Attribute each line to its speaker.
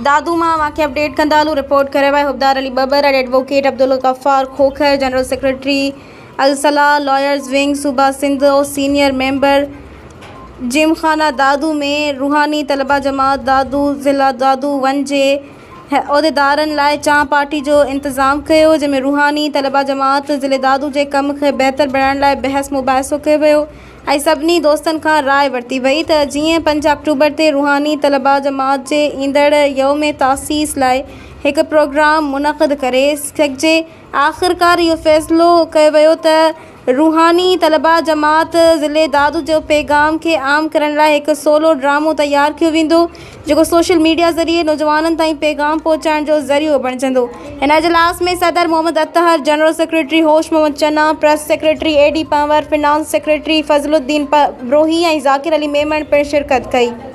Speaker 1: دادو مان اوهان کي اپڊيٽ ڪندا هلون رپورٽ ڪري رهيو آهي Hubdar Ali Babbar advocate Abdul Ghaffar Khokhar general secretary Al-Salah lawyers wing صوبه سنڌ او سينيئر ميمبر جيمخانه دادو ۾ روحاني طلبه جماعت دادو ضلع دادو ون جي عهديدارن لاء چانهه پارٽي جو انتظام ڪيو جنهن ۾ روحاني طلبه جماعت ضلعي دادو جي ڪم کي بهتر بڻائڻ لاء بحث مباحثو ڪيو ويو ۽ سڀني دوستن کان راء ورتي وئي ته جيئن پنج آڪٽوبر تي روحاني طلبه جماعت جي ايندڙ يوم تاسيس لاء هڪ پروگرام منعقد ڪري سگهجي. آخرڪار اهو فيصلو ڪيو ويو ته روحاني طلبه جماعت ضلعي دادو جو پيغام کي عام ڪرڻ لاء هڪ سولو ڊرامو تيار ڪيو ويندو جيڪو سوشل ميڊيا ذريعي نوجوانن تائين پيغام پهچائڻ جو ذريعو بڻجندو. هن اجلاس ۾ صدر Muhammad Athar, general secretary Hosh Muhammad Channa, press secretary A D Panhwar, finance secretary Fazal Uddin Brohi ۽ Zakir Ali Memon پڻ شرڪت ڪئي.